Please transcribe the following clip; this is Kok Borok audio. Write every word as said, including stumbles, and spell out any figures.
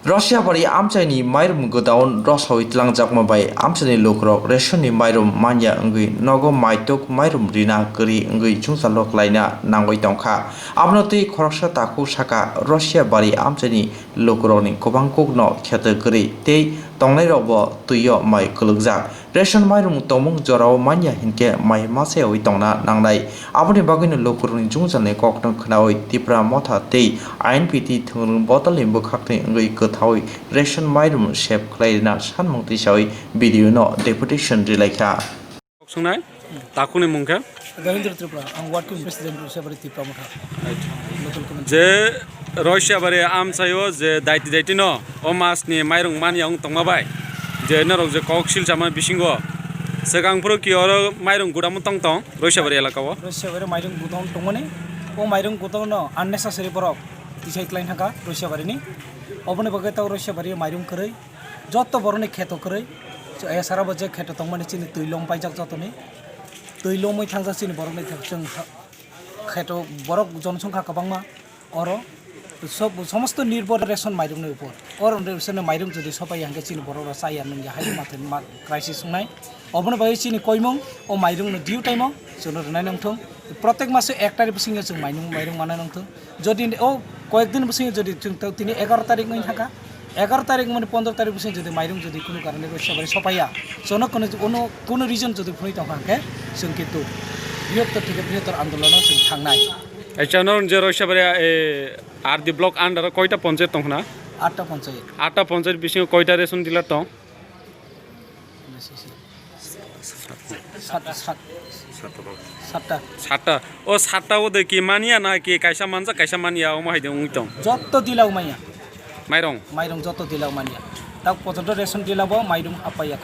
Russia bari amchaini mairum godown rosawi tlangjakma bai amchaini lukurok rationni mairum manya wngwi nogo maituk mairum rina kwrwi wngwi jwngjalo klaina nangwi tongkha. Abono twi khoroksa takhuk saka Russia bari amchaini lukurokni kwbang kukno kheto kwrwi tei tongnairokbo twio mai kwlwkjak. Ration mairum tongmung jorao manya hinkhe mai masayawi tongna nangnai. Aboni bagwino lukurokni jwngjalni kokno khnaui Tipra Motha tei I N P T thwngrwng bodolni bwkhaktwi wngwi kwthaui ration mairum sep khlai rwna sanmung tisaui B D O no deputation rilaikha. Songnai, takhukni mung khe? Gavindra Tripura, ang working president Roisabari Tipra Motha. Local committee. Je Roisabari amchaio je daiti daiti no o masni mairung manya wng tongma bai, je norok je kok sil chamani bisingo swkang phuru ki oro mairung gudamo tong tong Roisabari elaka o. Roisabari mairung gudam tongmani, o mairung gudam no unnecessary borok tisai klai thangkha Roisabari ni. Oboni bagwi tao Roisabari mairung kwrwi. Joto borokni kheto kwrwi, esarabo je kheto tongmani chini twi lom paijak jotoni. Twi lomwi thangjak chini borokni thang-, chwng ha-, kheto borok jonosongkha kwbangma oro sob-, somosto nirbhor ration mairungni upor. Oro ration mairung jodi sopai ya hwnkhe chini borok rok chaya nungya hai ma thwng ma crisis wngnai. Oboni bagwi chini koimung o mairungno due time-o chwngno rwnai nangthung. Protek maso ek tarikh bisingo chwng mainung mairung manai nangthung. Jodi o koyek din bisingo jodi chwng to tini egaro tarikh wngwi thangkha, egaro tarikh mani pondro tarikh bisingo jodi mairung jodi kunu karone Roisabari sopaiya, chwngno kunu, kunu, kunu reason jodi phunui tongkha hwnkhe chwng kintu brihottor theke brihottor andolono chwng thangnai. Acha, norok je Roisabari, eh, R D block under o koita ponchayat tong khna? Atta ponchayat. Atta ponchayat bisingo koita ration dealer tong? Sat, sat, satta. Satta. O satta o de ki manya na ki kaisa manjak, kaisa manya, omo hai de wngwi tong? Jotto dilao manya. Mairung? Mairung jotto dilao manya. Tak pojonto ration dilao bo mairung apaiya.